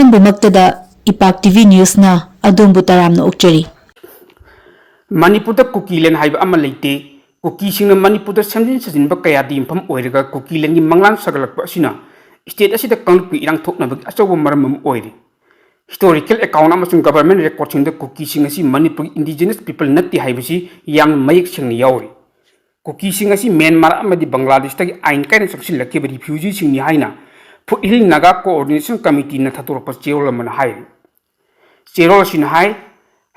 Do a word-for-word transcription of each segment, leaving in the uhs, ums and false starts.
ꯑꯍꯥꯟꯕꯃꯛꯇꯗ ꯏꯄꯥꯛ T V ꯅ꯭ꯌꯨꯁꯅ ꯑꯗꯣꯝꯕꯨ ꯇꯔꯥꯝꯅ ꯑꯣꯛꯆꯔꯤ꯫ ꯃꯅꯤꯄꯨꯔꯗ ꯀꯨꯀꯤꯂꯦꯟ ꯍꯥꯏꯕ ꯑꯃ ꯂꯩꯇꯦ꯫ ꯀꯨꯀꯤꯁꯤꯡꯅ ꯃꯅꯤꯄꯨꯔꯗ ꯁꯦꯝꯖꯤꯟ ꯁꯥꯖꯤꯟꯕ ꯀꯌꯥꯗ ꯌꯨꯝꯐꯝ ꯑꯣꯏꯔꯒ ꯀꯨꯀꯤꯂꯦꯟꯒꯤ ꯃꯪꯂꯥꯟ ꯁꯥꯒꯠꯂꯛꯄ ꯑꯁꯤꯅ state ꯑꯁꯤꯗ ꯀꯥꯡꯂꯨꯞꯀꯤ ꯏꯔꯥꯡ ꯊꯣꯛꯅꯕꯒꯤ ꯑꯆꯧꯕ ꯃꯔꯝ ꯑꯃ ꯑꯣꯏꯔꯤ꯫ Historical account ꯑꯃꯁꯨꯡ government recordꯁꯤꯡꯗ ꯀꯨꯀꯤꯁꯤꯡ ꯑꯁꯤ ꯃꯅꯤꯄꯨꯔꯒꯤ indigenous people ꯅꯠꯇꯦ ꯍꯥꯏꯕꯁꯤ ꯌꯥꯝꯅ ꯃꯌꯦꯛ ꯁꯦꯡꯅ ꯌꯥꯎꯔꯤ꯫ ꯀꯨꯀꯤꯁꯤꯡ ꯑꯁꯤ ꯃ꯭ꯌꯥꯟꯃꯥꯔ ꯑꯃꯗꯤ ꯕꯪꯒ꯭ꯂꯥꯗꯦꯁꯇꯒꯤ ꯑꯥꯏꯟ ꯀꯥꯏꯅ ꯆꯪꯁꯤꯜꯂꯛꯈꯤꯕ refugeeꯁꯤꯡꯅꯤ ꯍꯥꯏꯅ ꯐꯨꯠꯍꯤꯜ ꯅꯥꯒꯥ ꯀꯣꯑꯣꯔꯗꯤꯅꯦꯁꯟ ꯀꯃꯤꯇꯤꯅ ꯊꯥꯗꯣꯔꯛꯄ ꯆꯦꯔꯣꯜ ꯑꯃꯅ ꯍꯥꯏꯔꯤ꯫ ꯆꯦꯔꯣꯜ ꯑꯁꯤꯅ ꯍꯥꯏ,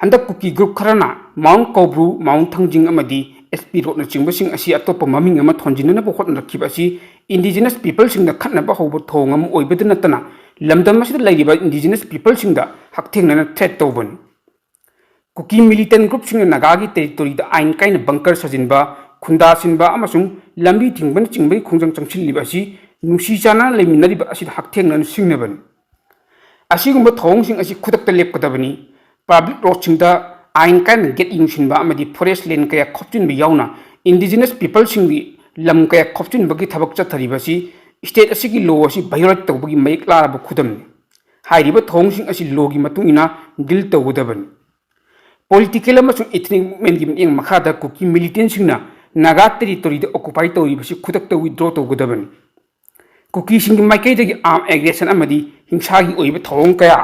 ꯍꯟꯗꯛ ꯀꯨꯀꯤ group ꯈꯔꯅ ꯃꯥꯎꯟ ꯀꯧꯕ꯭ꯔꯨ, ꯃꯥꯎꯟ ꯊꯥꯡꯖꯤꯡ ꯑꯃꯗꯤ ꯑꯦꯁ ꯄꯤ ꯔꯣꯗꯅꯆꯤꯡꯕꯁꯤꯡ ꯑꯁꯤ ꯑꯇꯣꯞꯄ ꯃꯃꯤꯡ ꯑꯃ ꯊꯣꯟꯖꯤꯟꯅꯅꯕ ꯍꯣꯠꯅꯔꯛꯈꯤꯕ ꯑꯁꯤ indigenous peopleꯁꯤꯡꯗ ꯈꯠꯅꯕ ꯍꯧꯕ ꯊꯧꯑꯣꯡ ꯑꯃ ꯑꯣꯏꯕꯗ ꯅꯠꯇꯅ ꯂꯝꯗꯝ ꯑꯁꯤꯗ ꯂꯩꯔꯤꯕ indigenous peopleꯁꯤꯡꯗ ꯍꯛꯊꯦꯡꯅꯅ threat ꯇꯧꯕꯅꯤ꯫ ꯀꯨꯀꯤ militant groupꯁꯤꯡꯅ ꯅꯥꯒꯥꯒꯤ territoryꯗ ꯑꯥꯏꯟ ꯀꯥꯏꯅ bunker ꯁꯥꯖꯤꯟꯕ, ꯈꯨꯟꯗꯥ ꯁꯤꯟꯕ ꯑꯃꯁꯨꯡ ꯂꯝꯕꯤ ꯊꯤꯡꯕꯅꯆꯤꯡꯕꯒꯤ ꯈꯣꯡꯖꯪ ꯆꯪꯁꯤꯜꯂꯤꯕ ꯑꯁꯤ ꯅꯨꯡꯁꯤ ꯆꯥꯟꯅꯅ ꯂꯩꯃꯤꯟꯅꯔꯤꯕ ꯑꯁꯤꯗ ꯍꯛꯊꯦꯡꯅꯅ ꯁꯤꯡꯅꯕꯅꯤ꯫ ꯑꯁꯤꯒꯨꯝꯕ ꯊꯧꯑꯣꯡꯁꯤꯡ ꯑꯁꯤ ꯈꯨꯗꯛꯇ ꯂꯦꯞꯀꯗꯕꯅꯤ꯫ Public roadꯁꯤꯡꯗ ꯑꯥꯏꯟ ꯀꯥꯏꯅ gate ꯌꯨꯡꯁꯤꯟꯕ ꯑꯃꯗꯤ forest land ꯀꯌꯥ ꯈꯣꯞꯆꯤꯟꯕ ꯌꯥꯎꯅ indigenous peopleꯁꯤꯡꯒꯤ ꯂꯝ ꯀꯌꯥ ꯈꯣꯞꯆꯤꯟꯕꯒꯤ ꯊꯕꯛ ꯆꯠꯊꯔꯤꯕ ꯑꯁꯤ state ꯑꯁꯤꯒꯤ law ꯑꯁꯤ violate ꯇꯧꯕꯒꯤ ꯃꯌꯦꯛ ꯂꯥꯔꯕ ꯈꯨꯗꯝꯅꯤ꯫ ꯍꯥꯏꯔꯤꯕ ꯊꯧꯑꯣꯡꯁꯤꯡ ꯑꯁꯤ lawꯒꯤ ꯃꯇꯨꯡ ꯏꯟꯅ deal ꯇꯧꯒꯗꯕꯅꯤ꯫ Political ꯑꯃꯁꯨꯡ ethnic movementꯀꯤ ꯃꯤꯠꯌꯦꯡ ꯃꯈꯥꯗ ꯀꯨꯀꯤ militantꯁꯤꯡꯅ ꯅꯥꯒꯥ territoryꯗ occupy ꯇꯧꯔꯤꯕꯁꯤ ꯈꯨꯗꯛꯇ withdraw ꯇꯧꯒꯗꯕꯅꯤ꯫ ꯀꯨꯀꯤꯁꯤꯡꯒꯤ ꯃꯥꯏꯀꯩꯗꯒꯤ arm aggression ꯑꯃꯗꯤ ꯍꯤꯡꯁꯥꯒꯤ ꯑꯣꯏꯕ ꯊꯧꯑꯣꯡ ꯀꯌꯥ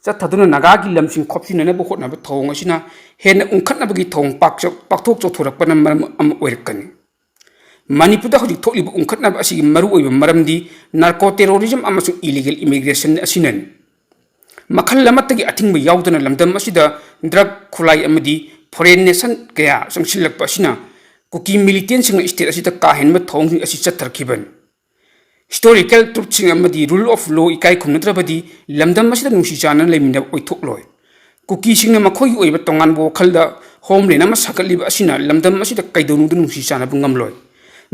ꯆꯠꯊꯗꯨꯅ ꯅꯥꯒꯥꯒꯤ ꯂꯝꯁꯤꯡ ꯈꯣꯞꯆꯤꯟꯅꯅꯕ ꯍꯣꯠꯅꯕ ꯊꯧꯑꯣꯡ ꯑꯁꯤꯅ ꯍꯦꯟꯅ ꯎꯪꯈꯠꯅꯕꯒꯤ ꯊꯧꯑꯣꯡ ꯄꯥꯛꯆ-, ꯄꯥꯛꯊꯣꯛ ꯆꯥꯎꯊꯣꯔꯛꯄꯅ ꯃꯔꯝ ꯑꯃ ꯑꯣꯏꯔꯛꯀꯅꯤ꯫ ꯃꯅꯤꯄꯨꯔꯗ ꯍꯧꯖꯤꯛ ꯊꯣꯛꯂꯤꯕ ꯎꯪꯈꯠꯅꯕ ꯑꯁꯤꯒꯤ ꯃꯔꯨꯑꯣꯏꯕ ꯃꯔꯝꯗꯤ narco terrorism ꯑꯃꯁꯨꯡ illegal immigration ꯑꯁꯤꯅꯅꯤ꯫ ꯃꯈꯜ ꯑꯃꯠꯇꯒꯤ ꯑꯊꯤꯡꯕ ꯌꯥꯎꯗꯅ ꯂꯝꯗꯝ ꯑꯁꯤꯗ drug, ꯈꯨꯠꯂꯥꯏ ꯑꯃꯗꯤ foreign nation ꯀꯌꯥ ꯆꯪꯁꯤꯜꯂꯛꯄ ꯑꯁꯤꯅ ꯀꯨꯀꯤ militantꯁꯤꯡꯅ state ꯑꯁꯤꯗ ꯀꯥ ꯍꯦꯟꯕ ꯊꯧꯑꯣꯡꯁꯤꯡ ꯑꯁꯤ ꯆꯠꯊꯔꯛꯈꯤꯕꯅꯤ꯫ Historical truthꯁꯤꯡ ꯑꯃꯗꯤ rule of law ꯏꯀꯥꯏ ꯈꯨꯝꯅꯗ꯭ꯔꯕꯗꯤ ꯂꯝꯗꯝ ꯑꯁꯤꯗ ꯅꯨꯡꯁꯤ ꯆꯥꯟꯅꯅ ꯂꯩꯃꯤꯟꯅꯕ ꯑꯣꯏꯊꯣꯛꯂꯣꯏ꯫ ꯀꯨꯀꯤꯁꯤꯡꯅ ꯃꯈꯣꯏꯒꯤ ꯑꯣꯏꯕ ꯇꯣꯉꯥꯟꯕ ꯋꯥꯈꯜꯗ homeland ꯑꯃ ꯁꯥꯒꯠꯂꯤꯕ ꯑꯁꯤꯅ ꯂꯝꯗꯝ ꯑꯁꯤꯗ ꯀꯩꯗꯧꯅꯨꯡꯗ ꯅꯨꯡꯁꯤ ꯆꯥꯟꯅꯕ ꯉꯝꯂꯣꯏ꯫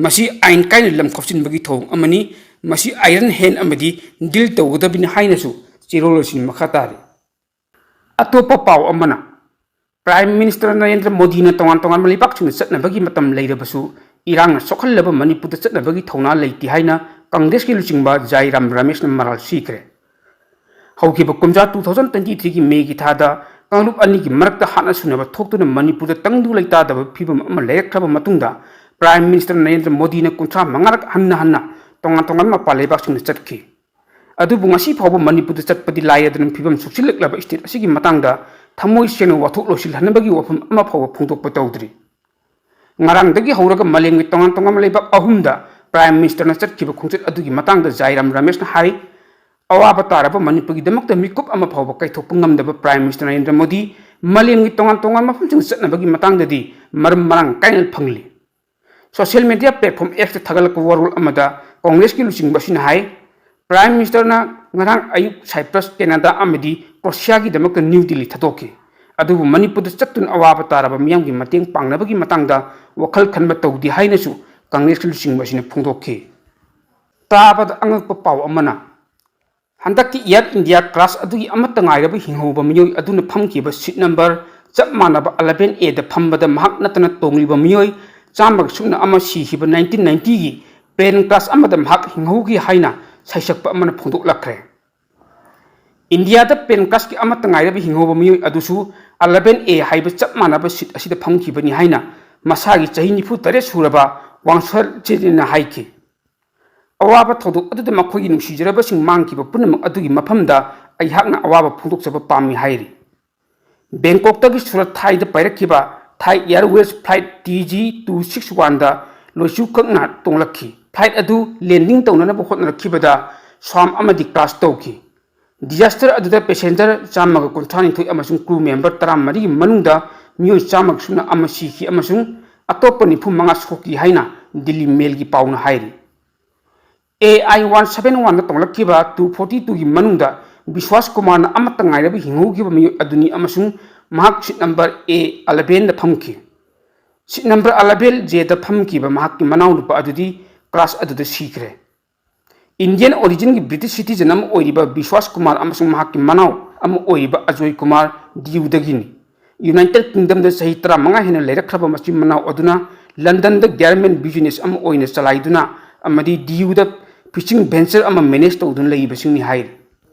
ꯃꯁꯤ ꯑꯥꯏꯟ ꯀꯥꯏꯅ ꯂꯝ ꯈꯣꯞꯆꯤꯟꯕꯒꯤ ꯊꯧꯑꯣꯡ ꯑꯃꯅꯤ꯫ ꯃꯁꯤ iron hand ꯑꯃꯗꯤ deal ꯇꯧꯒꯗꯕꯅꯤ ꯍꯥꯏꯅꯁꯨ ꯆꯦꯔꯣꯜ ꯑꯁꯤꯅ ꯃꯈꯥ ꯇꯥꯔꯤ꯫ ꯑꯇꯣꯞꯄ ꯄꯥꯎ ꯑꯃꯅ, Prime Minister ꯅꯔꯦꯟꯗ꯭ꯔ ꯃꯣꯗꯤꯅ ꯇꯣꯉꯥꯟ ꯇꯣꯉꯥꯟꯕ ꯂꯩꯕꯥꯛꯁꯤꯡꯗ ꯆꯠꯅꯕꯒꯤ ꯃꯇꯝ ꯂꯩꯔꯕꯁꯨ ꯏꯔꯥꯡꯅ ꯁꯣꯛꯍꯜꯂꯕ ꯃꯅꯤꯄꯨꯔꯗ ꯆꯠꯅꯕꯒꯤ ꯊꯧꯅꯥ ꯂꯩꯇꯦ ꯍꯥꯏꯅ ꯀꯪꯒ꯭ꯔꯦꯁꯀꯤ ꯂꯨꯆꯤꯡꯕ ꯖꯥꯏꯔꯥꯝ ꯔꯃꯦꯁꯅ ꯃꯔꯥꯜ ꯁꯤꯈ꯭ꯔꯦ꯫ ꯍꯧꯈꯤꯕ ꯀꯨꯝꯖꯥ two thousand twenty threeꯒꯤ ꯃꯦꯒꯤ ꯊꯥꯗ ꯀꯥꯡꯂꯨꯞ ꯑꯅꯤꯒꯤ ꯃꯔꯛꯇ ꯍꯥꯠꯅ ꯁꯨꯅꯕ ꯊꯣꯛꯇꯨꯅ ꯃꯅꯤꯄꯨꯔꯗ ꯇꯪꯗꯨ ꯂꯩꯇꯥꯗꯕ ꯐꯤꯕꯝ ꯑꯃ ꯂꯩꯔꯛꯈ꯭ꯔꯕ ꯃꯇꯨꯡꯗ, Prime Minister ꯅꯔꯦꯟꯗ꯭ꯔ ꯃꯣꯗꯤꯅ ꯀꯨꯟꯊ꯭ꯔꯥ ꯃꯉꯥꯔꯛ ꯍꯟꯅ ꯍꯟꯅ ꯇꯣꯉꯥꯟ ꯇꯣꯉꯥꯟꯕ ꯃꯄꯥꯟ ꯂꯩꯕꯥꯛꯁꯤꯡꯗ ꯆꯠꯈꯤ꯫ ꯑꯗꯨꯕꯨ ꯉꯁꯤ ꯐꯥꯎꯕ ꯃꯅꯤꯄꯨꯔꯗ ꯆꯠꯄꯗꯤ ꯂꯥꯏꯔꯗꯅ ꯐꯤꯕꯝ ꯁꯣꯛꯆꯤꯜꯂꯛꯂꯕ state ꯑꯁꯤꯒꯤ ꯃꯇꯥꯡꯗ ꯊꯃꯣꯏ ꯁꯦꯡꯅ ꯋꯥꯊꯣꯛ ꯂꯧꯁꯤꯜꯍꯟꯅꯕꯒꯤ ꯋꯥꯐꯝ ꯑꯃ ꯐꯥꯎꯕ ꯐꯣꯡꯗꯣꯛꯄ ꯇꯧꯗ꯭ꯔꯤ꯫ ꯉꯔꯥꯡꯗꯒꯤ ꯍꯧꯔꯒ ꯃꯥꯂꯦꯝꯒꯤ ꯇꯣꯉꯥꯟ ꯇꯣꯉꯥꯟꯕ ꯂꯩꯕꯥꯛ ꯑꯍꯨꯝꯗ Prime Minister ꯅ ꯆꯠꯈꯤꯕ ꯈꯣꯡꯆꯠ ꯑꯗꯨꯒꯤ ꯃꯇꯥꯡꯗ ꯖꯥꯏꯔꯥꯝ ꯔꯃꯦꯁꯅ ꯍꯥꯏ, ꯑꯋꯥꯕ ꯇꯥꯔꯕ ꯃꯅꯤꯄꯨꯔꯒꯤꯗꯃꯛꯇ ꯃꯤꯀꯨꯞ ꯑꯃ ꯐꯥꯎꯕ ꯀꯥꯏꯊꯣꯛꯄ ꯉꯝꯗꯕ Prime Minister ꯅꯔꯦꯟꯗ꯭ꯔ ꯃꯣꯗꯤ ꯃꯥꯂꯦꯝꯒꯤ ꯇꯣꯉꯥꯟ ꯇꯣꯉꯥꯟꯕ ꯃꯐꯝꯁꯤꯡꯗ ꯆꯠꯅꯕꯒꯤ ꯃꯇꯥꯡꯗꯗꯤ ꯃꯔꯝ ꯃꯔꯥꯡ ꯀꯥꯏꯅ ꯐꯪꯂꯤ꯫ Social media platform Xꯇ ꯊꯥꯒꯠꯂꯛꯄ ꯋꯥꯔꯣꯜ ꯑꯃꯗ ꯀꯪꯒ꯭ꯔꯦꯁꯀꯤ ꯂꯨꯆꯤꯡꯕ ꯑꯁꯤꯅ ꯍꯥꯏ, Prime Minister ꯅ ꯉꯔꯥꯡ ꯑꯌꯨꯛ ꯁꯥꯏꯄ꯭ꯔꯁ, ꯀꯦꯅꯥꯗꯥ ꯑꯃꯗꯤ ꯀ꯭ꯔꯣꯁꯤꯌꯥꯒꯤꯗꯃꯛꯇ ꯅ꯭ꯌꯨ ꯗꯤꯜꯂꯤ ꯊꯥꯗꯣꯛꯈꯤ꯫ ꯑꯗꯨꯕꯨ ꯃꯅꯤꯄꯨꯔꯗ ꯆꯠꯇꯨꯅ ꯑꯋꯥꯕ ꯇꯥꯔꯕ ꯃꯤꯌꯥꯝꯒꯤ ꯃꯇꯦꯡ ꯄꯥꯡꯅꯕꯒꯤ ꯃꯇꯥꯡꯗ ꯋꯥꯈꯜ ꯈꯟꯕ ꯇꯧꯗꯦ ꯍꯥꯏꯅꯁꯨ ꯀꯪꯒ꯭ꯔꯦꯁꯀꯤ ꯂꯨꯆꯤꯡꯕ ꯑꯁꯤꯅ ꯐꯣꯡꯗꯣꯛꯈꯤ꯫ ꯇꯥꯕꯗ ꯑꯉꯛꯄ ꯄꯥꯎ ꯑꯃꯅ, ꯍꯟꯗꯛꯀꯤ Air India crash ꯑꯗꯨꯒꯤ ꯑꯃꯠꯇ ꯉꯥꯏꯔꯕ ꯍꯤꯡꯍꯧꯕ ꯃꯤꯑꯣꯏ ꯑꯗꯨꯅ ꯐꯝꯈꯤꯕ seat number ꯆꯞ ꯃꯥꯟꯅꯕ eleven A ꯗ ꯐꯝꯕꯗ ꯃꯍꯥꯛ ꯅꯠꯇꯅ ꯇꯣꯡꯂꯤꯕ ꯃꯤꯑꯣꯏ ꯆꯥꯝꯃꯒ ꯁꯨꯞꯅ ꯑꯃ ꯁꯤꯈꯤꯕ nineteen ninety ꯒꯤ plane crash ꯑꯃꯗ ꯃꯍꯥꯛ ꯍꯤꯡꯍꯧꯈꯤ ꯍꯥꯏꯅ ꯁꯩꯁꯛꯄ ꯑꯃꯅ ꯐꯣꯡꯗꯣꯛꯂꯛꯈ꯭ꯔꯦ꯫ ꯏꯟꯗꯤꯌꯥꯗ plane crash ꯀꯤ ꯑꯃꯠꯇ ꯉꯥꯏꯔꯕ ꯍꯤꯡꯍꯧꯕ ꯃꯤꯑꯣꯏ ꯑꯗꯨꯁꯨ eleven A ꯍꯥꯏꯕ ꯆꯞ ꯃꯥꯟꯅꯕ seat ꯑꯁꯤꯗ ꯐꯝꯈꯤꯕꯅꯤ ꯍꯥꯏꯅ ꯃꯁꯥꯒꯤ ꯆꯍꯤ ꯅꯤꯐꯨ ꯇꯔꯦꯠ ꯁꯨꯔꯕ ꯋꯥꯡꯁꯣꯔ ꯆꯦꯅꯤꯅ ꯍꯥꯏꯈꯤ꯫ ꯑꯋꯥꯕ ꯊꯧꯗꯣꯛ ꯑꯗꯨꯗ ꯃꯈꯣꯏꯒꯤ ꯅꯨꯡꯁꯤꯖꯔꯕꯁꯤꯡ ꯃꯥꯡꯈꯤꯕ ꯄꯨꯝꯅꯃꯛ ꯑꯗꯨꯒꯤ ꯃꯐꯝꯗ ꯑꯩꯍꯥꯛꯅ ꯑꯋꯥꯕ ꯐꯣꯡꯗꯣꯛꯆꯕ ꯄꯥꯝꯃꯤ ꯍꯥꯏꯔꯤ꯫ ꯕꯦꯡꯀꯣꯛꯇꯒꯤ Surat ꯊꯥꯏꯗ ꯄꯥꯏꯔꯛꯈꯤꯕ Thai Airways flight T G two six one ꯗ ꯂꯣꯏꯆꯨ ꯀꯛꯅ ꯇꯣꯡꯂꯛꯈꯤ꯫ Flight ꯑꯗꯨ landing ꯇꯧꯅꯅꯕ ꯍꯣꯠꯅꯔꯛꯈꯤꯕꯗ ꯁ꯭ꯋꯥꯝ ꯑꯃꯗꯤ crash ꯇꯧꯈꯤ꯫ Disaster ꯑꯗꯨꯗ passenger ꯆꯥꯝꯃꯒ ꯀꯨꯟꯊ꯭ꯔꯥ ꯅꯤꯊꯣꯏ ꯑꯃꯁꯨꯡ crew member ꯇꯔꯥꯃꯔꯤꯒꯤ ꯃꯅꯨꯡꯗ ꯃꯤꯑꯣꯏ ꯆꯥꯝꯃꯒ ꯁꯨꯞꯅ ꯑꯃ ꯁꯤꯈꯤ ꯑꯃꯁꯨꯡ ꯑꯇꯣꯞꯄ ꯅꯤꯐꯨ ꯃꯉꯥ ꯁꯣꯛꯈꯤ ꯍꯥꯏꯅ Daily Mail ꯒꯤ ꯄꯥꯎꯅ ꯍꯥꯏꯔꯤ꯫ A I one seven one the ꯇꯣꯡꯂꯛꯈꯤꯕ two forty two ꯒꯤ ꯃꯅꯨꯡꯗ ꯕꯤꯁ꯭ꯋꯥꯁ ꯀꯨꯃꯥꯔꯅ ꯑꯃꯠꯇ ꯉꯥꯏꯔꯕ ꯍꯤꯡꯍꯧꯈꯤꯕ ꯃꯤꯑꯣꯏ ꯑꯗꯨꯅꯤ ꯑꯃꯁꯨꯡ ꯃꯍꯥꯛ seat number A eleven the ꯐꯝꯈꯤ꯫ Seat number eleven J ꯗ ꯐꯝꯈꯤꯕ ꯃꯍꯥꯛꯀꯤ ꯃꯅꯥꯎꯅꯨꯄꯥ ꯑꯗꯨꯗꯤ crash ꯑꯗꯨꯗ ꯁꯤꯈ꯭ꯔꯦ꯫ Indian origin ꯒꯤ British citizen ꯑꯃ ꯑꯣꯏꯔꯤꯕ ꯕꯤꯁ꯭ꯋꯥꯁ ꯀꯨꯃꯥꯔ ꯑꯃꯁꯨꯡ ꯃꯍꯥꯛꯀꯤ ꯃꯅꯥꯎ ꯑꯃ ꯑꯣꯏꯔꯤꯕ ꯑꯖꯣꯏ ꯀꯨꯃꯥꯔ ꯗꯤꯌꯨꯗꯒꯤꯅꯤ꯫ United Kingdom ꯗ ꯆꯍꯤ ꯇꯔꯥꯃꯉꯥ ꯍꯦꯟꯅ ꯂꯩꯔꯛꯈ꯭ꯔꯕ ꯃꯆꯤꯟ ꯃꯅꯥꯎ ꯑꯗꯨꯅ London ꯗ garment business ꯑꯃ ꯑꯣꯏꯅ ꯆꯂꯥꯏꯗꯨꯅ ꯑꯃꯗꯤ ꯗꯤꯌꯨꯗ fishing venture ꯑꯃ manage ꯇꯧꯗꯨꯅ ꯂꯩꯔꯤꯕꯁꯤꯡꯅꯤ ꯍꯥꯏꯔꯤ꯫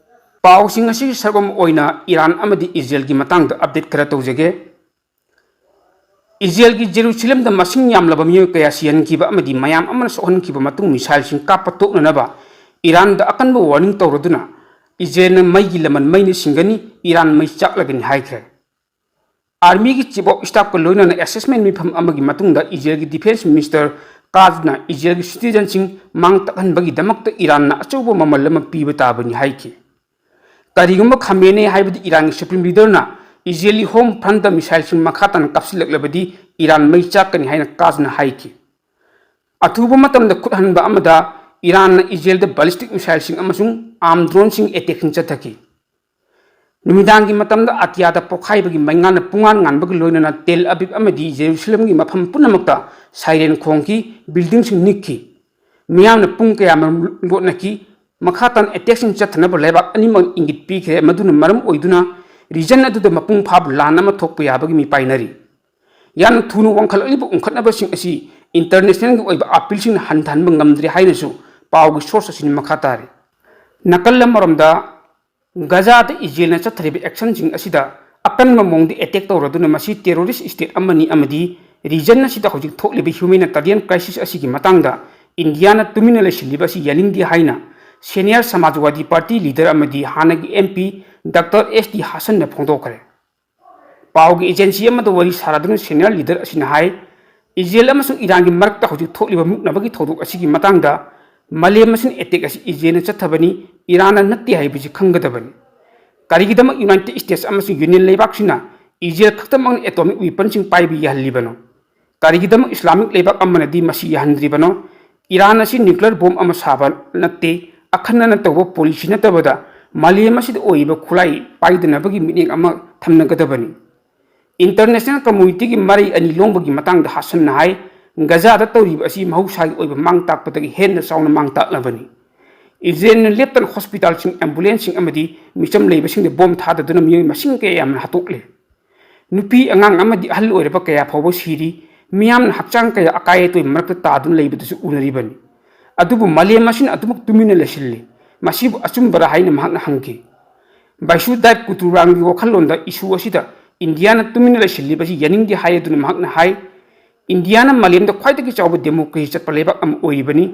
ꯄꯥꯎꯁꯤꯡ ꯑꯁꯤꯒꯤ ꯁꯔꯨꯛ ꯑꯃ ꯑꯣꯏꯅ ꯏꯔꯥꯟ ꯑꯃꯗꯤ ꯏꯖꯔꯦꯜꯒꯤ ꯃꯇꯥꯡꯗ update ꯈꯔ ꯇꯧꯖꯒꯦ꯫ ꯏꯖꯔꯦꯜꯒꯤ ꯖꯦꯔꯨꯁꯂꯦꯝꯗ ꯃꯁꯤꯡ ꯌꯥꯝꯂꯕ ꯃꯤꯑꯣꯏ ꯀꯌꯥ ꯁꯤꯍꯟꯈꯤꯕ ꯑꯃꯗꯤ ꯃꯌꯥꯝ ꯑꯃꯅ ꯁꯣꯛꯍꯟꯈꯤꯕ ꯃꯇꯨꯡ missileꯁꯤꯡ ꯀꯥꯞꯄ ꯇꯣꯛꯅꯅꯕ ꯏꯔꯥꯟꯗ ꯑꯀꯟꯕ warning ꯇꯧꯔꯗꯨꯅ ꯏꯖꯔꯦꯜꯅ ꯃꯩꯒꯤ ꯂꯃꯟ ꯃꯩꯅ ꯁꯤꯡꯒꯅꯤ, ꯏꯔꯥꯟ ꯃꯩ ꯆꯥꯛꯂꯒꯅꯤ ꯍꯥꯏꯈ꯭ꯔꯦ꯫ Armyꯒꯤ Chief of Staffꯀ ꯂꯣꯏꯅꯅ assessment ꯃꯤꯐꯝ ꯑꯃꯒꯤ ꯃꯇꯨꯡꯗ ꯏꯖꯔꯦꯜꯒꯤ Defence Minister ꯀꯥꯖꯅ ꯏꯖꯔꯦꯜꯒꯤ citizenꯁꯤꯡ ꯃꯥꯡ ꯇꯥꯛꯍꯟꯕꯒꯤꯗꯃꯛꯇ ꯏꯔꯥꯟꯅ ꯑꯆꯧꯕ ꯃꯃꯜ ꯑꯃ ꯄꯤꯕ ꯇꯥꯕꯅꯤ ꯍꯥꯏꯈꯤ꯫ ꯀꯔꯤꯒꯨꯝꯕ ꯈꯥꯃꯦꯅꯦ ꯍꯥꯏꯕꯗꯤ ꯏꯔꯥꯟꯒꯤ Supreme Leaderꯅ ꯏꯖꯔꯦꯜꯒꯤ home frontꯇ missileꯁꯤꯡ ꯃꯈꯥ ꯇꯥꯅ ꯀꯥꯞꯁꯤꯜꯂꯛꯂꯕꯗꯤ ꯏꯔꯥꯟ ꯃꯩ ꯆꯥꯛꯀꯅꯤ ꯍꯥꯏꯅ ꯀꯥꯖꯅ ꯍꯥꯏꯈꯤ꯫ ꯑꯊꯨꯕ ꯃꯇꯝꯗ ꯈꯨꯠ ꯍꯟꯕ ꯑꯃꯗ ꯏꯔꯥꯟꯅ ꯏꯖꯔꯦꯜꯗ ballistic missileꯁꯤꯡ ꯑꯃꯁꯨꯡ arm droneꯁꯤꯡ attackꯁꯤꯡ ꯆꯠꯊꯈꯤ꯫ ꯅꯨꯃꯤꯗꯥꯡꯒꯤ ꯃꯇꯝꯗ ꯑꯇꯤꯌꯥꯗ ꯄꯣꯛꯈꯥꯏꯕꯒꯤ ꯃꯩꯉꯥꯜꯅ ꯄꯨꯡꯉꯥꯟ ꯉꯥꯟꯕꯒ ꯂꯣꯏꯅꯅ ꯇꯦꯜ ꯑꯕꯤꯕ ꯑꯃꯗꯤ ꯖꯦꯔꯨꯁꯂꯦꯝꯒꯤ ꯃꯐꯝ ꯄꯨꯝꯅꯃꯛꯇ siren ꯈꯣꯡꯈꯤ, buildingꯁꯤꯡ ꯅꯤꯛꯈꯤ꯫ ꯃꯤꯌꯥꯝꯅ ꯄꯨꯡ ꯀꯌꯥꯃꯔꯨꯝ ꯂꯣꯠꯅꯈꯤ꯫ ꯃꯈꯥ ꯇꯥꯅ attackꯁꯤꯡ ꯆꯠꯊꯅꯕ ꯂꯩꯕꯥꯛ ꯑꯅꯤꯃꯛ ꯏꯪꯒꯤꯠ ꯄꯤꯈ꯭ꯔꯦ, ꯃꯗꯨꯅ ꯃꯔꯝ ꯑꯣꯏꯗꯨꯅ region ꯑꯗꯨꯗ ꯃꯄꯨꯡ ꯐꯥꯕ ꯂꯥꯟ ꯑꯃ ꯊꯣꯛꯄ ꯌꯥꯕꯒꯤ ꯃꯤ ꯄꯥꯏꯅꯔꯤ꯫ ꯌꯥꯝꯅ ꯊꯨꯅ ꯋꯥꯡꯈꯠꯂꯛꯂꯤꯕ ꯎꯪꯈꯠꯅꯕꯁꯤꯡ ꯑꯁꯤ internationalꯒꯤ ꯑꯣꯏꯕ appealꯁꯤꯡꯅ ꯍꯟꯊꯍꯟꯕ ꯉꯝꯗ꯭ꯔꯦ ꯍꯥꯏꯅꯁꯨ ꯄꯥꯎꯒꯤ source ꯑꯁꯤꯅ ꯃꯈꯥ ꯇꯥꯔꯤ꯫ ꯅꯥꯀꯜ ꯑꯃꯔꯣꯝꯗ, ꯒꯖꯥꯗ ꯏꯖꯔꯦꯜꯅ ꯆꯠꯊꯔꯤꯕ actionꯁꯤꯡ ꯑꯁꯤꯗ ꯑꯀꯟꯕ ꯃꯑꯣꯡꯗ attack ꯇꯧꯔꯗꯨꯅ ꯃꯁꯤ terrorist state ꯑꯃꯅꯤ ꯑꯃꯗꯤ region ꯑꯁꯤꯗ ꯍꯧꯖꯤꯛ ꯊꯣꯛꯂꯤꯕ humanitarian crisis ꯑꯁꯤꯒꯤ ꯃꯇꯥꯡꯗ ꯏꯟꯗꯤꯌꯥꯅ ꯇꯨꯃꯤꯟꯅ ꯂꯩꯁꯤꯜꯂꯤꯕ ꯑꯁꯤ ꯌꯥꯅꯤꯡꯗꯦ ꯍꯥꯏꯅ senior ꯁꯃꯥꯖꯋꯥꯗꯤ ꯄꯥꯔꯇꯤ leader ꯑꯃꯗꯤ ꯍꯥꯟꯅꯒꯤ MP Doctor S T ꯍꯥꯁꯟꯅ ꯐꯣꯡꯗꯣꯛꯈ꯭ꯔꯦ꯫ ꯄꯥꯎꯒꯤ agency ꯑꯃꯗ ꯋꯥꯔꯤ ꯁꯥꯔꯗꯨꯅ senior leader ꯑꯁꯤꯅ ꯍꯥꯏ, ꯏꯖꯔꯦꯜ ꯑꯃꯁꯨꯡ ꯏꯔꯥꯟꯒꯤ ꯃꯔꯛꯇ ꯍꯧꯖꯤꯛ ꯊꯣꯛꯂꯤꯕ ꯃꯨꯛꯅꯕꯒꯤ ꯊꯧꯗꯣꯛ ꯑꯁꯤꯒꯤ ꯃꯇꯥꯡꯗ ꯃꯥꯂꯦꯝ ꯑꯁꯤꯅ attack ꯑꯁꯤ ꯏꯖꯔꯦꯜꯅ ꯆꯠꯊꯕꯅꯤ, ꯏꯔꯥꯟꯅ ꯅꯠꯇꯦ ꯍꯥꯏꯕꯁꯤ ꯈꯪꯒꯗꯕꯅꯤ꯫ ꯀꯔꯤꯒꯤꯗꯃꯛ United States ꯑꯃꯁꯨꯡ Union ꯂꯩꯕꯥꯛꯁꯤꯡꯅ ꯏꯖꯔꯦꯜ ꯈꯛꯇꯃꯛꯅ atomic weaponꯁꯤꯡ ꯄꯥꯏꯕ ꯌꯥꯍꯜꯂꯤꯕꯅꯣ? ꯀꯔꯤꯒꯤꯗꯃꯛ Islamic ꯂꯩꯕꯥꯛ ꯑꯃꯅꯗꯤ ꯃꯁꯤ ꯌꯥꯍꯟꯗ꯭ꯔꯤꯕꯅꯣ? ꯏꯔꯥꯟ ꯑꯁꯤ nuclear bomb ꯑꯃ ꯁꯥꯕ ꯅꯠꯇꯦ, ꯑꯈꯟꯅꯅ ꯇꯧꯕ policy ꯅꯠꯇꯕꯗ ꯃꯥꯂꯦꯝ ꯑꯁꯤꯗ ꯑꯣꯏꯔꯤꯕ ꯈꯨꯠꯂꯥꯏ ꯄꯥꯏꯗꯅꯕꯒꯤ ꯃꯤꯠꯌꯦꯡ ꯑꯃ ꯊꯝꯅꯒꯗꯕꯅꯤ꯫ International communityꯒꯤ ꯃꯔꯩ ꯑꯅꯤ ꯂꯣꯡꯕꯒꯤ ꯃꯇꯥꯡꯗ ꯍꯥꯁꯟꯅ ꯍꯥꯏ, ꯒꯖꯥꯗ ꯇꯧꯔꯤꯕ ꯑꯁꯤ ꯃꯍꯧꯁꯥꯒꯤ ꯑꯣꯏꯕ ꯃꯥꯡ ꯇꯥꯛꯄꯗꯒꯤ ꯍꯦꯟꯅ ꯆꯥꯎꯅ ꯃꯥꯡ ꯇꯥꯛꯂꯕꯅꯤ꯫ ꯏꯖꯔꯦꯜꯅ ꯂꯦꯞꯇꯅ hospitalꯁꯤꯡ, ambulanceꯁꯤꯡ ꯑꯃꯗꯤ ꯃꯤꯆꯝ ꯂꯩꯕꯁꯤꯡꯗ bomb ꯊꯥꯗꯗꯨꯅ ꯃꯤꯑꯣꯏ ꯃꯁꯤꯡ ꯀꯌꯥ ꯌꯥꯝꯅ ꯍꯥꯠꯇꯣꯛꯂꯦ꯫ ꯅꯨꯄꯤ, ꯑꯉꯥꯡ ꯑꯃꯗꯤ ꯑꯍꯜ ꯑꯣꯏꯔꯕ ꯀꯌꯥ ꯐꯥꯎꯕ ꯁꯤꯔꯤ꯫ ꯃꯤꯌꯥꯝꯅ ꯍꯛꯆꯥꯡ ꯀꯌꯥ ꯑꯀꯥꯏ ꯑꯇꯣꯏ ꯃꯔꯛꯇ ꯇꯥꯗꯨꯅ ꯂꯩꯕꯗꯨꯁꯨ ꯎꯅꯔꯤꯕꯅꯤ꯫ ꯑꯗꯨꯕꯨ ꯃꯥꯂꯦꯝ ꯑꯁꯤꯅ ꯑꯗꯨꯃꯛ ꯇꯨꯃꯤꯟꯅ ꯂꯩꯁꯤꯜꯂꯤ꯫ ꯃꯁꯤꯕꯨ ꯑꯆꯨꯝꯕꯔꯥ ꯍꯥꯏꯅ ꯃꯍꯥꯛꯅ ꯍꯪꯈꯤ꯫ ꯕꯥꯏꯁꯨꯗꯥꯏꯕ ꯀꯨꯇꯨꯔꯥꯝꯒꯤ ꯋꯥꯈꯜꯂꯣꯟꯗ ꯏꯁꯨ ꯑꯁꯤꯗ ꯏꯟꯗꯤꯌꯥꯅ ꯇꯨꯃꯤꯟꯅ ꯂꯩꯁꯤꯜꯂꯤꯕꯁꯤ ꯌꯥꯅꯤꯡꯗꯦ ꯍꯥꯏ ꯑꯗꯨꯅ ꯃꯍꯥꯛꯅ ꯍꯥꯏ, ꯏꯟꯗꯤꯌꯥꯅ ꯃꯥꯂꯦꯝꯗ ꯈ꯭ꯋꯥꯏꯗꯒꯤ ꯆꯥꯎꯕ ꯗꯦꯃꯣꯀ꯭ꯔꯦꯁꯤ ꯆꯠꯄ ꯂꯩꯕꯥꯛ ꯑꯃ ꯑꯣꯏꯔꯤꯕꯅꯤ꯫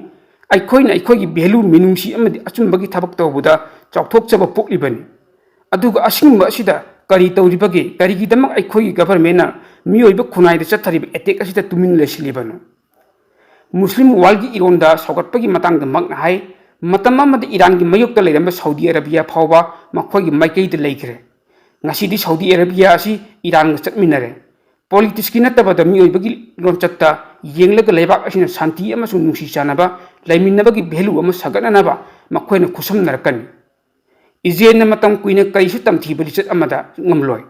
ꯑꯩꯈꯣꯏꯅ ꯑꯩꯈꯣꯏꯒꯤ ꯚꯦꯂꯨ, ꯃꯤꯅꯨꯡꯁꯤ ꯑꯃꯗꯤ ꯑꯆꯨꯝꯕꯒꯤ ꯊꯕꯛ ꯇꯧꯕꯗ ꯆꯥꯎꯊꯣꯛꯆꯕ ꯄꯣꯛꯂꯤꯕꯅꯤ꯫ ꯑꯗꯨꯒ ꯑꯁꯤꯒꯨꯝꯕ ꯑꯁꯤꯗ ꯀꯔꯤ ꯇꯧꯔꯤꯕꯒꯦ? ꯀꯔꯤꯒꯤꯗꯃꯛ ꯑꯩꯈꯣꯏꯒꯤ ꯒꯚꯔꯟꯃꯦꯟꯅ ꯃꯤꯑꯣꯏꯕ ꯈꯨꯟꯅꯥꯏꯗ ꯆꯠꯊꯔꯤꯕ ꯑꯦꯇꯦꯛ ꯑꯁꯤꯗ ꯇꯨꯃꯤꯟꯅ ꯂꯩꯁꯤꯜꯂꯤꯕꯅꯣ? ꯃꯨꯁꯂꯤꯝ ꯋꯥꯔꯜꯒꯤ ꯏꯔꯣꯟꯗ ꯁꯧꯒꯠꯄꯒꯤ ꯃꯇꯥꯡꯗ ꯃꯍꯥꯛꯅ ꯍꯥꯏ, ꯃꯇꯝ ꯑꯃꯗ ꯏꯔꯥꯟꯒꯤ ꯃꯥꯌꯣꯛꯇ ꯂꯩꯔꯝꯕ ꯁꯥꯎꯗꯤ ꯑꯔꯥꯕꯤꯌꯥ ꯐꯥꯎꯕ ꯃꯈꯣꯏꯒꯤ ꯃꯥꯏꯀꯩꯗ ꯂꯩꯈ꯭ꯔꯦ꯫ ꯉꯁꯤꯗꯤ ꯁꯥꯎꯗꯤ ꯑꯔꯥꯕꯤꯌꯥ ꯑꯁꯤ ꯏꯔꯥꯟꯒ ꯆꯠꯃꯤꯟꯅꯔꯦ꯫ ꯄꯣꯂꯤꯇꯤꯛꯁꯀꯤ ꯅꯠꯇꯕꯗ ꯃꯤꯑꯣꯏꯕꯒꯤ ꯂꯣꯟꯆꯠꯇ ꯌꯦꯡꯂꯒ ꯂꯩꯕꯥꯛ ꯑꯁꯤꯅ ꯁꯥꯟꯇꯤ ꯑꯃꯁꯨꯡ ꯅꯨꯡꯁꯤ ꯆꯥꯟꯅꯕ ꯂꯩꯃꯤꯟꯅꯕꯒꯤ ꯚꯦꯂꯨ ꯑꯃ ꯁꯥꯒꯠꯅꯅꯕ ꯃꯈꯣꯏꯅ ꯈꯨꯠꯁꯝꯅꯔꯛꯀꯅꯤ꯫ ꯏꯖꯔꯦꯜꯅ ꯃꯇꯝ ꯀꯨꯏꯅ ꯀꯔꯤꯁꯨ ꯇꯝꯊꯤꯕ ꯂꯤꯆꯠ ꯑꯃꯗ ꯉꯝꯂꯣꯏ꯫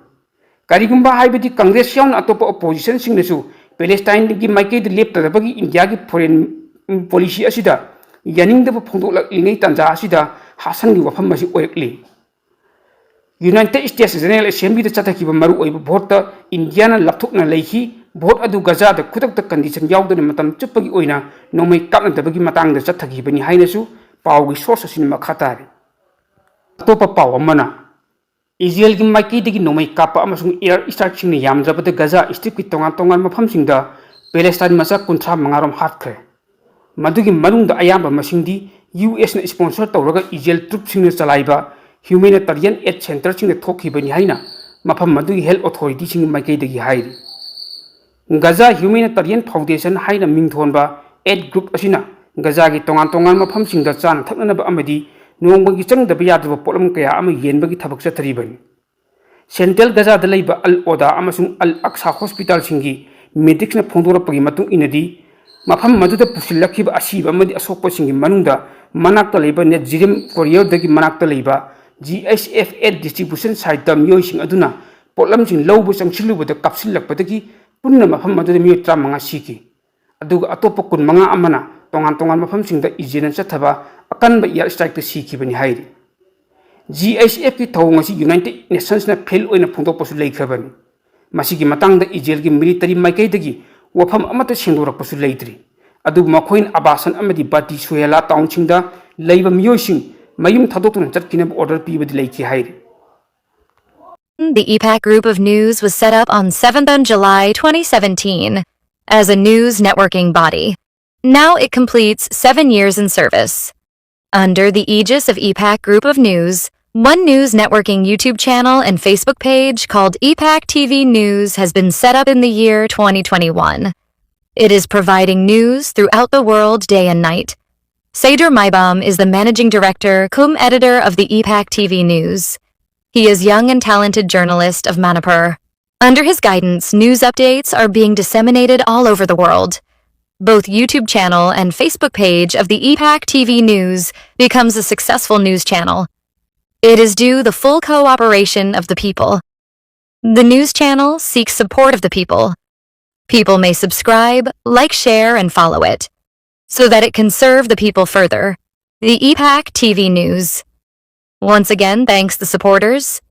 ꯀꯔꯤꯒꯨꯝꯕ ꯍꯥꯏꯕꯗꯤ ꯀꯪꯒ꯭ꯔꯦꯁ ꯌꯥꯎꯅ ꯑꯇꯣꯞꯄ ꯑꯣꯄꯣꯖꯤꯁꯟꯁꯤꯡꯅꯁꯨ ꯄꯦꯂꯦꯁꯇꯥꯏꯟꯒꯤ ꯃꯥꯏꯀꯩꯗ ꯂꯦꯞꯇꯗꯕꯒꯤ ꯏꯟꯗꯤꯌꯥꯒꯤ ꯐꯣꯔꯦꯟ ꯄꯣꯂꯤꯁꯤ ꯑꯁꯤꯗ ꯌꯥꯅꯤꯡꯗꯕ ꯐꯣꯡꯗꯣꯛꯂꯛꯂꯤꯉꯩ ꯇꯥꯟꯖꯥ ꯑꯁꯤꯗ ꯍꯥꯁꯟꯒꯤ ꯋꯥꯐꯝ ꯑꯁꯤ ꯑꯣꯏꯔꯛꯂꯤ꯫ ꯌꯨꯅꯥꯏꯇꯦꯗ ꯁ꯭ꯇꯦꯠꯁ ꯖꯦꯅꯔꯦꯜ ꯑꯦꯁꯦꯝꯕ꯭ꯂꯤꯗ ꯆꯠꯊꯈꯤꯕ ꯃꯔꯨꯑꯣꯏꯕ ꯚꯣꯠꯇ ꯏꯟꯗꯤꯌꯥꯅ ꯂꯥꯞꯊꯣꯛꯅ ꯂꯩꯈꯤ꯫ ꯚꯣꯠ ꯑꯗꯨ ꯒꯖꯥꯗ ꯈꯨꯗꯛꯇ ꯀꯟꯗꯤꯁꯟ ꯌꯥꯎꯗꯅ ꯃꯇꯝ ꯆꯨꯞꯄꯒꯤ ꯑꯣꯏꯅ ꯅꯣꯡꯃꯩ ꯀꯥꯞꯅꯗꯕꯒꯤ ꯃꯇꯥꯡꯗ ꯆꯠꯊꯈꯤꯕꯅꯤ ꯍꯥꯏꯅꯁꯨ ꯄꯥꯎꯒꯤ ꯁꯣꯔꯁ ꯑꯁꯤꯅ ꯃꯈꯥ ꯇꯥꯔꯤ꯫ ꯑꯇꯣꯞꯄ ꯄꯥꯎ ꯑꯃꯅ, ꯏꯖꯔꯦꯜꯒꯤ ꯃꯥꯏꯀꯩꯗꯒꯤ ꯅꯣꯡꯃꯩ ꯀꯥꯞꯄ ꯑꯃꯁꯨꯡ ꯑꯦꯌꯔ ꯁ꯭ꯇ꯭ꯔꯥꯏꯛꯁꯤꯡꯅ ꯌꯥꯝꯗ꯭ꯔꯕꯗ ꯒꯖꯥ ꯁ꯭ꯇ꯭ꯔꯤꯞꯀꯤ ꯇꯣꯉꯥꯟ ꯇꯣꯉꯥꯟꯕ ꯃꯐꯝꯁꯤꯡꯗ ꯄꯦꯂꯦꯁꯇꯥꯏꯟ ꯃꯆꯥ ꯀꯨꯟꯊ꯭ꯔꯥ ꯃꯉꯥ ꯔꯣꯝ ꯍꯥꯠꯈ꯭ꯔꯦ꯫ ꯃꯗꯨꯒꯤ ꯃꯅꯨꯡꯗ ꯑꯌꯥꯝꯕ ꯃꯁꯤꯡꯗꯤ ꯌꯨ ꯑꯦꯁꯅ ꯁ꯭ꯄꯣꯟꯁꯔ ꯇꯧꯔꯒ ꯏꯖꯔꯦꯜ ꯇ꯭ꯔꯨꯞꯁꯤꯡꯅ ꯆꯂꯥꯏꯕ ꯍ꯭ꯌꯨꯃꯦꯅꯤꯇꯔꯤꯌꯟ ꯑꯦꯗ ꯁꯦꯟꯇꯔꯁꯤꯡꯗ ꯊꯣꯛꯈꯤꯕꯅꯤ ꯍꯥꯏꯅ ꯃꯐꯝ ꯑꯗꯨꯒꯤ ꯍꯦꯜꯊ ꯑꯣꯊꯣꯔꯤꯇꯤꯁꯤꯡꯒꯤ ꯃꯥꯏꯀꯩꯗꯒꯤ ꯍꯥꯏꯔꯤ꯫ ꯒꯖꯥ ꯍ꯭ꯌꯨꯃꯦꯅꯤꯇꯔꯤꯌꯟ ꯐꯥꯎꯟꯗꯦꯁꯟ ꯍꯥꯏꯅ ꯃꯤꯡꯊꯣꯟꯕ ꯑꯦꯗ ꯒ꯭ꯔꯨꯞ ꯑꯁꯤꯅ ꯒꯖꯥꯒꯤ ꯇꯣꯉꯥꯟ ꯇꯣꯉꯥꯟꯕ ꯃꯐꯝꯁꯤꯡꯗ ꯆꯥꯅ ꯊꯛꯅꯅꯕ ꯑꯃꯗꯤ ꯅꯣꯡꯃꯒꯤ ꯆꯪꯗꯕ ꯌꯥꯗ꯭ꯔꯕ ꯄꯣꯠꯂꯝ ꯀꯌꯥ ꯑꯃ ꯌꯦꯟꯕꯒꯤ ꯊꯕꯛ ꯆꯠꯊꯔꯤꯕꯅꯤ꯫ ꯁꯦꯟꯇ꯭ꯔꯦꯜ ꯒꯖꯥꯗ ꯂꯩꯕ ꯑꯜ ꯑꯣꯗꯥ ꯑꯃꯁꯨꯡ ꯑꯜ ꯑꯛꯁꯥ ꯍꯣꯁꯄꯤꯇꯥꯜꯁꯤꯡꯒꯤ ꯃꯦꯗꯤꯛꯁꯅ ꯐꯣꯡꯗꯣꯔꯛꯄꯒꯤ ꯃꯇꯨꯡ ꯏꯟꯅꯗꯤ, ꯃꯐꯝ ꯑꯗꯨꯗ ꯄꯨꯁꯤꯜꯂꯛꯈꯤꯕ ꯑꯁꯤꯕ ꯑꯃꯗꯤ ꯑꯁꯣꯛꯄꯁꯤꯡꯒꯤ ꯃꯅꯨꯡꯗ ꯃꯅꯥꯛꯇ ꯂꯩꯕ ꯅꯦꯠꯖꯤꯔꯤꯝ ꯀꯣꯔꯤꯌꯔꯗꯒꯤ ꯃꯅꯥꯛꯇ ꯂꯩꯕ ꯖꯤ ꯑꯩꯆ ꯑꯦꯐ ꯑꯦꯗ ꯗꯤꯁꯇ꯭ꯔꯤꯕ꯭ꯌꯨꯁꯟ ꯁꯥꯏꯠꯇ ꯃꯤꯑꯣꯏꯁꯤꯡ ꯑꯗꯨꯅ ꯄꯣꯠꯂꯝꯁꯤꯡ ꯂꯧꯕ ꯆꯪꯁꯤꯜꯂꯨꯕꯗ ꯀꯥꯞꯁꯤꯜꯂꯛꯄꯗꯒꯤ ꯄꯨꯟꯅ ꯃꯐꯝ ꯑꯗꯨꯗ ꯃꯤꯑꯣꯏ ꯇꯔꯥꯃꯉꯥ ꯁꯤꯈꯤ꯫ ꯑꯗꯨꯒ ꯑꯇꯣꯞꯄ ꯀꯨꯟꯃꯉꯥ ꯑꯃꯅ ꯇꯣꯉꯥꯟ ꯇꯣꯉꯥꯟꯕ ꯃꯐꯝꯁꯤꯡꯗ ꯏꯖꯔꯦꯜꯅ ꯆꯠꯊꯕ ꯑꯀꯟꯕ ꯑꯦꯌꯔ ꯁ꯭ꯇ꯭ꯔꯥꯏꯛꯇ ꯁꯤꯈꯤꯕꯅꯤ ꯍꯥꯏꯔꯤ꯫ ꯖꯤ ꯑꯩꯆ ꯑꯦꯐꯀꯤ ꯊꯧꯑꯣꯡ ꯑꯁꯤ ꯌꯨꯅꯥꯏꯇꯦꯗ ꯅꯦꯁꯟꯁꯅ ꯐꯦꯜ ꯑꯣꯏꯅ ꯐꯣꯡꯗꯣꯛꯄꯁꯨ ꯂꯩꯈ꯭ꯔꯕꯅꯤ꯫ ꯃꯁꯤꯒꯤ ꯃꯇꯥꯡꯗ ꯏꯖꯔꯦꯜꯒꯤ ꯃꯤꯂꯤꯇꯔꯤ ꯃꯥꯏꯀꯩꯗꯒꯤ ꯋꯥꯐꯝ ꯑꯃꯠꯇ ꯁꯦꯡꯗꯣꯔꯛꯄꯁꯨ ꯂꯩꯇ꯭ꯔꯤ꯫ ꯑꯗꯨꯕꯨ ꯃꯈꯣꯏꯅ ꯑꯕꯥꯁꯟ ꯑꯃꯗꯤ ꯕꯥꯇꯤ ꯁꯨꯍꯦꯂꯥ ꯇꯥꯎꯟꯁꯤꯡꯗ ꯂꯩꯕ ꯃꯤꯑꯣꯏꯁꯤꯡ ꯃꯌꯨꯝ ꯊꯥꯗꯣꯛꯇꯨꯅ ꯆꯠꯈꯤꯅꯕ ꯑꯣꯔꯗꯔ ꯄꯤꯕꯗꯤ ꯂꯩꯈꯤ ꯍꯥꯏꯔꯤ꯫ The E PAC Group of News was set up on seventh of July twenty seventeen as a news networking body. Now it completes seven years in service. Under the aegis of E PAC Group of News, one news networking YouTube channel and Facebook page called E PAC T V News has been set up in the year twenty twenty-one. It is providing news throughout the world day and night. Seydur Maybam is the managing director cum editor of the E PAC T V News. He is young and talented journalist of Manipur. Under his guidance, news updates are being disseminated all over the world. Both YouTube channel and Facebook page of the E PAC T V News becomes a successful news channel. It is due the full cooperation of the people. The news channel seeks support of the people. People may subscribe, like, share, and follow it so that it can serve the people further. The E PAC T V News once again thanks the supporters